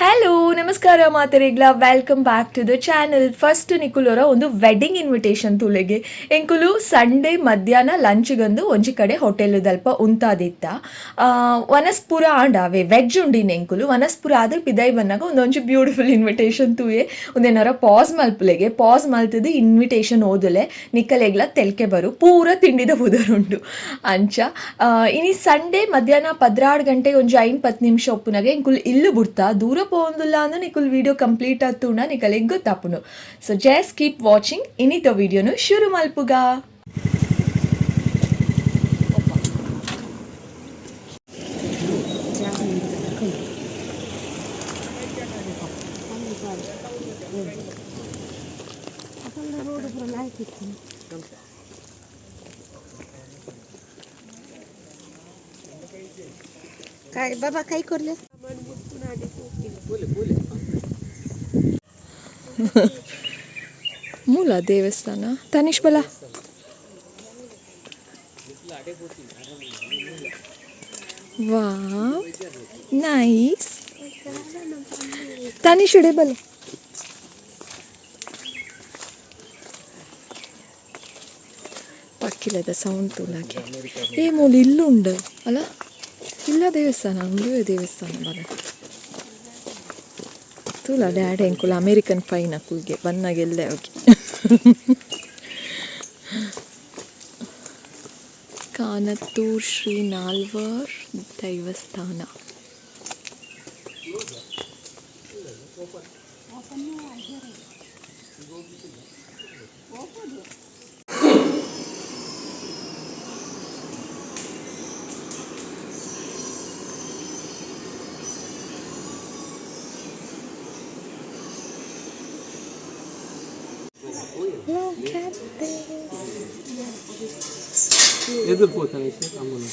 Hello ನಮಸ್ಕಾರ ಮಾತೆರೆಗ್ಲ, welcome back to the channel. First ನಿಕುಲೋರ ಒಂದು wedding invitation ತುಲೆಗೆ. ಎಂಕುಲು ಸಂಡೇ ಮಧ್ಯಾಹ್ನ ಲಂಚ್ಗಂದು ಒಂಜಿ ಕಡೆ ಹೋಟೆಲ್ ದಲ್ಪ ಉಂತಾದಿತ್ತ. ವನಸ್ಪುರ ಆಂಡ ಅವೇ ವೆಜ್ ಉಂಡಿನ ಎಂಕುಲು. ವನಸ್ಪುರ ಆದ್ರೆ ಪಿದೈ ಬಂದಾಗ ಒಂದೊಂಜಿ ಬ್ಯೂಟಿಫುಲ್ ಇನ್ವಿಟೇಷನ್ ತೂಯೆ. ಒಂದೇನಾರ ಪಾಸ್ ಮಲ್ಪುಲೆಗೆ, ಪಾಸ್ ಮಲ್ತದು ಇನ್ವಿಟೇಷನ್ ಓದುಲೆ, ನಿಕ್ಕಲೆಗ್ಲ ತೆಲ್ಕೆ ಬರು. ಪೂರ ತಿಂಡಿದ ಉಂಡು ಅಂಚ. ಇನಿ ಸಂಡೇ ಮಧ್ಯಾಹ್ನ 12 ಗಂಟೆಗೆ ಒಂಜಿ 5-10 ನಿಮಿಷ ಒಪ್ಪುನಾಗ ಎಂಕುಲು ಇಲ್ಲು ಬುಡ್ತಾ. ದೂರ ಪೋವೊಂದುಲ್ಲ ಅಂದ್ರೆ ನಿಕುಲ್ ವಿಡಿಯೋ ಕಂಪ್ಲೀಟ್ ಆತುಂಡ ನಿಕಲೆಗ್ ಗೊತ್ತಾಪುಂಡು. So just keep watching. ಇನ್ನಿತ ವಿಡಿಯೋನು ಶುರು ಮಲ್ಪುಗ. काय बाबा, काय करले? ಮೂಲ ದೇವಸ್ಥಾನ ತನಿಷ್ ಬಲ. ವಾವ್, ನೈಸ್. ತನಿಷ್ ಇಡೆ ಬಲ. ಪಕ್ಕಿಲದ ಸೌಂಡ್ ತೂಲಾಗೆ. ಏ ಮೂಲ ಇಲ್ಲುಂಡು ಅಲ್ಲ? ಇಲ್ಲ, ದೇವಸ್ಥಾನ ಅಂದುವೆ ದೇವಸ್ಥಾನ ಬಲ. ತೂಲ ಡ್ಯಾಡ್ ಎಂಕುಲು ಅಮೇರಿಕನ್ ಫೈನ್ ಅಕುಲ್ಗೆ ಬನ್ನಾಗೆಲ್ಲೆ ಹೋಗಿ. ಕಾನತ್ತೂರ್ ಶ್ರೀ ನಾಲ್ವರ್ ದೈವಸ್ಥಾನ. Look at this. ಎದುರು ಪೋತಾನೆ ಅಮ್ಮನ.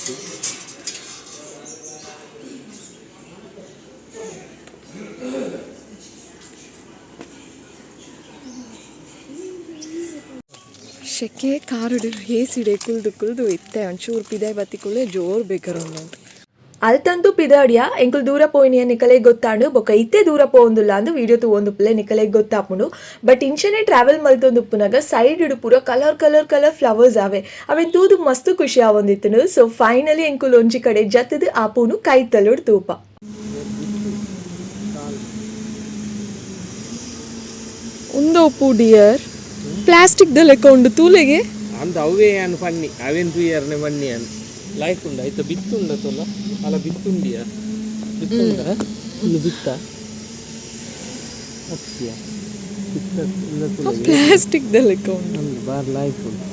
ಶೆಕೆ ಕಾರುಡು ಏಸಿಡೆ ಕುಲ್ದು ಕುಲ್ದು ಇತ್ತೆ ಒಂಚೂರು ಪಿದಾಯ್ ಬತ್ತಿಕುಲೆ ಜೋರು ಬೇಕಾರು. ಅಲ್ತಂತೂ ಪಿದಾಡಿಯ ಎಂಕುಲು ದೂರ ಪೋಯಿನಿಯ ನಿಕಲೆ ಗೊತ್ತಾಂಡು. ಬೊಕ ಇತ್ತೆ ದೂರ ಪೋವೊಂದುಲ್ಲ ಅಂದು ವಿಡಿಯೋ ತೂವೊಂದುಪ್ಪುಲೆ, ನಿಕಲೆ ಗೊತ್ತಾಪುಂಡು. ಬಟ್ ಇಂಚನೆ ಟ್ರಾವೆಲ್ ಮಲ್ತೊಂದುಪ್ಪುನಗ ಸೈಡ್ ಪೂರ colour colour colour flowers ಆವೆ. ಅವೆನ್ ತೂದು ಮಸ್ತ್ ಖುಷಿ ಆವೊಂದಿತ್ತುಂಡು. ಸೊ ಫೈನಲಿ ಎಂಕುಲು ಒಂಜಿ ಕಡೆ ಜತ್ತದು ಆ ಪೂನು ಕೈತಲುಡ್ ತೂಪ. ಉಂದೋಪು ಡಿಯರ್ ಪ್ಲಾಸ್ಟಿಕ್ ದ ಲೆಕ್ಕ ಉಂಡು ತೂಲೆಗೆ. ಅಂದ ಅವೇ ಯಾನ್ ಫನ್ನಿ, ಅವೇನ್ ತೂಯರ್ನೆ ಫನ್ನಿ ಅನ್ ಲೈಕ್ ಉಂಡು. ಐತ ಬಿತ್ತುಂಡ ತೋಲ ಅಲ್ಲ, ಬಿತ್ತುಂಡಿಯ? ಬಿತ್ತುಂಡ? ಇನ್ನು ಬಿತ್ತ ಅತ್ತಿಯ ಬಿತ್ತ ಇಲ್ಲ ತುಲೆಗೆ. ಪ್ಲಾಸ್ಟಿಕ್ ದ ಲೆಕ್ಕ ಉಂಡು. ಅಂದು ಬಾರ್ ಲೈಕ್ ಉಂಡು.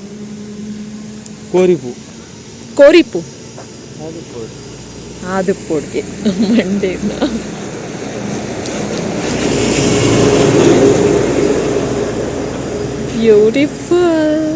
ಕೋರಿಪು. ಕೋರಿಪು. ಅದು ಕೋರಿ. ಅದು ಪೊಡ್ಗೆ ಮಂಡೇನ. ಬ್ಯೂಟಿಫುಲ್.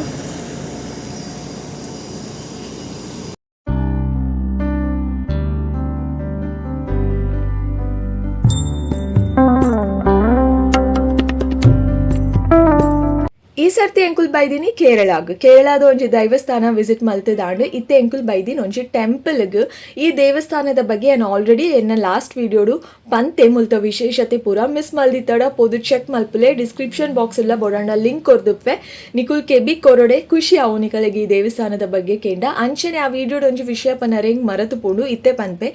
ಈ ಸರ್ತಿ ಎಂಕುಲ್ ಬೈದಿನಿ ಕೇರಳಾಗ್. ಕೇರಳದ ಒಂಜಿ ದೈವಸ್ಥಾನ ವಿಸಿಟ್ ಮಲ್ತದಾಂಡ್. ಇತ್ತೆ ಎಂಕುಲ್ ಬೈದಿನಿ ಒಂಜಿ ಟೆಂಪಲ್ಗ್. ಈ ದೇವಸ್ಥಾನದ ಬಗ್ಗೆ ನಾನು ಆಲ್ರೆಡಿ ಎನ್ನ ಲಾಸ್ಟ್ ವಿಡಿಯೋಡು ಪಂತೆ. ಮುಲ್ತ ವಿಶೇಷತೆ ಪೂರ ಮಿಸ್ ಮಲ್ದಿತ್ತಡ ಪೋದು ಚೆಕ್ ಮಲ್ಪುಲೆ. ಡಿಸ್ಕ್ರಿಪ್ಷನ್ ಬಾಕ್ಸ್ ಎಲ್ಲ ಬೋಡಂಡ ಲಿಂಕ್ ಕೊರ್ದುಪ್ಪೆ. ನಿಕುಲ್ ಕೆಬಿ ಕೊರಡೆ, ಖುಷಿ ಆವು ನಿಕಲೆಗೆ ಈ ದೇವಸ್ಥಾನದ ಬಗ್ಗೆ ಕೇಂಡ. ಅಂಚನೆ ಆ ವಿಡಿಯೋಡ್ ಒಂಜಿ ವಿಷಯ ಪನರೆ ಮರತು ಪೋಂಡು, ಇತ್ತೆ ಪನ್ಪೆ.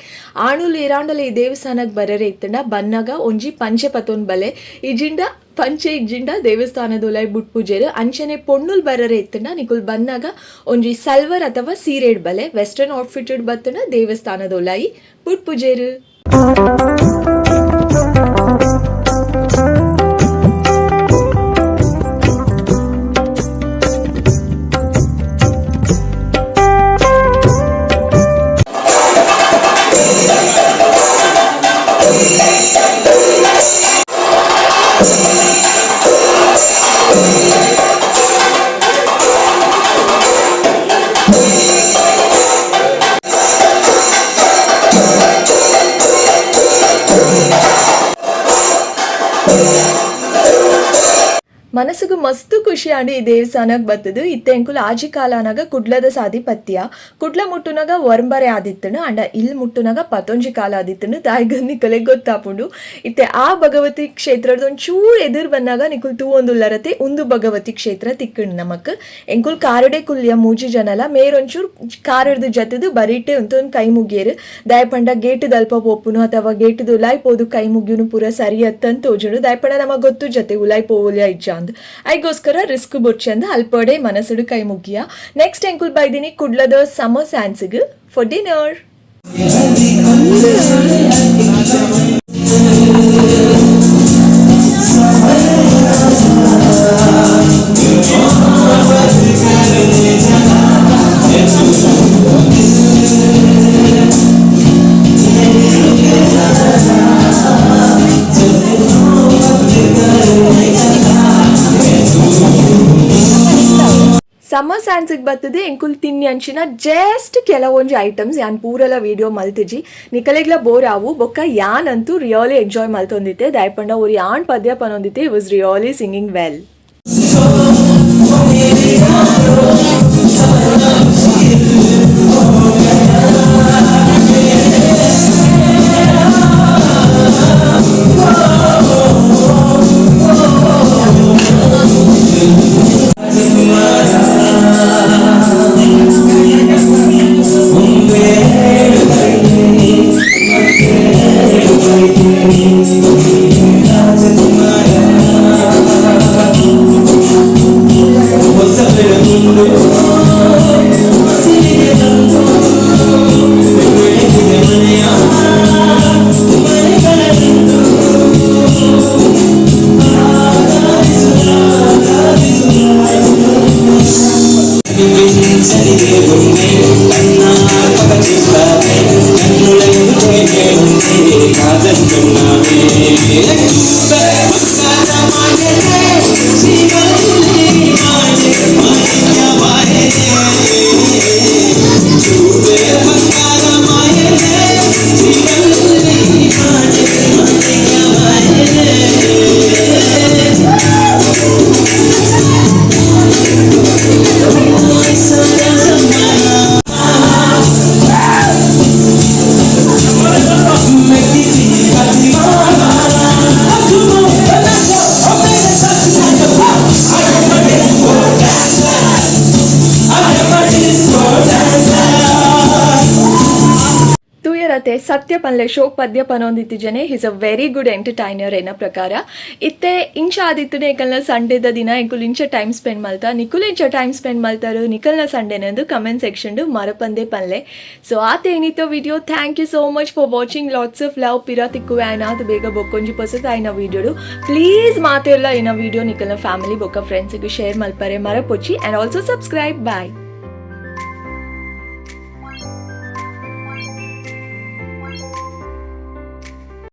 ಆಣುಲು ಇರಾಂಡಲ ಈ ದೇವಸ್ಥಾನಕ್ಕೆ ಬರರೆ ಇತ್ತಂಡ ಬನ್ನಗ ಒಂಜಿ ಪಂಚೆ ಪತೊನ್ ಬಲೆ. ಇಜಿಂಡ ಪಂಚೆ ಇಜ್ಜಿಂಡ ದೇವಸ್ಥಾನದೊಲೈ ಬುಟ್ಪುಜೆರ್. ಅಂಚನೆ ಪೊಣ್ಣುಲ್ ಬರರೆ ಇತ್ತಂಡ ನಿಕುಲ್ ಬನ್ನಾಗ ಒಂಜಿ ಸಲ್ವರ್ ಅಥವಾ ಸೀರೆಡ್ ಬಲೆ. ವೆಸ್ಟರ್ನ್ ಔಟ್ಫಿಟೆಡ್ ಬತ್ತಂಡ ದೇವಸ್ಥಾನದೊಲೈ ಬುಟ್ಪುಜೆರ್. ಮನಸ್ಸುಗು ಮಸ್ತ್ ಖುಷಿ ಆಂಡ್ ಈ ದೇವಸ್ಥಾನಕ್ಕೆ ಬತ್ತದು. ಇತ್ತೆ ಎಂಕುಲು ಆಜಿ ಕಾಲನಾಗ ಕುಡ್ಲದ ಸಾದಿ ಪತ್ತಿಯ. ಕುಡ್ಲ ಮುಟ್ಟುನಗ ಒರ್ಂಬರೆ ಆದಿತ್ತುಂಡು, ಅಂಡ ಇಲ್ ಮುಟ್ಟುನಗ ಪತ್ತೊಂಜಿ ಕಾಲ ಆದಿತ್ತುಂಡು. ದಾಯ್ಗ ನಿಕಲೆಗ್ ಗೊತ್ತಾಪುಂಡು. ಇತ್ತೆ ಆ ಭಗವತಿ ಕ್ಷೇತ್ರದ ಒಂಚೂರು ಎದುರು ಬನ್ನಾಗ ನಿಕುಲು ತೂವೊಂದುಲ್ಲರತೆ ಉಂದು ಭಗವತಿ ಕ್ಷೇತ್ರ ತಿಕ್ಕುಂಡು ನಮಕ್. ಎಂಕುಲು ಕಾರಡೆ ಕುಲ್ಲಿಯ ಮೂಜಿ ಜನಲ, ಮೇರೊಂಚೂರು ಕಾರಡ್ದು ಜತ್ತದು ಬರಿಟೆ ಉಂತೊಂದು ಕೈ ಮುಗಿಯರು. ದಾಯಪಂಡ ಗೇಟ್ ದಲ್ಪ ಪೋಪುನು ಅಥವಾ ಗೇಟ್ ಉಲಾಯ್ ಪೋದು ಕೈ ಮುಗಿಯುನು ಪೂರ ಸರಿ ಅತ್ತಂತ ತೋಜುಂಡು. ದಾಯಪಂಡ ನಮಗ್ ಗೊತ್ತು ಜತೆ ಉಲಾಯ್ ಪೋವೊಲಿಯ ಇಜ್ಜ ಅಂದ್, ಐಗೋಸ್ಕರ ರಿಸ್ಕ್ ಬೊರ್ಚಿ ಅಂದ್ ಅಲ್ಪಡೆ ಮನಸ್ಸುಡು ಕೈ ಮುಗಿಯ. ನೆಕ್ಸ್ಟ್ ಎಂಕುಲ್ ಬೈದಿನಿ ಕುಡ್ಲದ ಸಮರ್ ಸ್ಯಾನ್ಸ್ಗ್ ಫಾರ್ ಡಿನ್ನರ್. ಸಮರ್ ಸ್ಯಾನ್ಸಿಗೆ ಬರ್ತದೆ ಎಂಕುಲ್ ತಿನ್ನಿ ಅಂಚಿನ ಜಸ್ಟ್ ಕೆಲವೊಂಜಿ ಐಟಮ್ಸ್. ಯಾನ್ ಪೂರೆಲ ವೀಡಿಯೋ ಮಲ್ತಿಜಿ, ನಿಕಲೆಗ್ಲ ಬೋರ್ ಆವು. ಬೊಕ್ಕ ಯಾನ್ ಅಂತೂ ರಿಯಲಿ ಎಂಜಾಯ್ ಮಲ್ತೊಂದಿತ್ತೆ. ದಾಯಪಂಡ ಒರಿ ಆಣ್ ಪದ್ಯ ಪನೊಂದಿತ್ತೆ, was really singing well. ತೂಯರತೆ ಸತ್ಯ ಪನ್ಲೆ ಶೋ ಪದ್ಯ ಪನೊಂದಿತ್ತಿಜನೆ. He's a very good entertainer ಎನ್ನ ಪ್ರಕಾರ. ಇತ್ತೆ ಇಂಚ ಆದಿತ್ತುನೆ ಎಂಕಲ್ನ ಸಂಡೇದ ದಿನ. ಎಂಕುಲು ಇಂಚ ಟೈಮ್ ಸ್ಪೆಂಡ್ ಮಲ್ತ, ನಿಕುಲು ಇಂಚ ಟೈಮ್ ಸ್ಪೆಂಡ್ ಮಲ್ತಾರು ನಿಕಲ್ನ ಸಂಡೇನಂದು ಕಮೆಂಟ್ ಸೆಕ್ಷನ್ ಮರಪಂದೆ ಪನ್ಲೆ. ಸೊ ಆತ ಏನಿತ್ತು video. Thank you so much for watching. Lots of love. ಪಿರ ತಿಕ್ಕುವೆ ಆಯ್ನಾತ್ ಬೇಗ ಬೊಕ್ಕೊಂಜಿ ಪೊಸತ್ ಆಯ್ನ ವೀಡಿಯೋಡು. ಪ್ಲೀಸ್ ಮಾತೆರ್ಲ ಇನ್ನ ವೀಡಿಯೋ ನಿಕಲ್ನ ಫ್ಯಾಮಿಲಿ ಬೊಕ್ಕ ಫ್ರೆಂಡ್ಸಿಗೆ ಶೇರ್ ಮಲ್ಪರೆ ಮರಪೊಚ್ಚಿ. And also subscribe. Bye.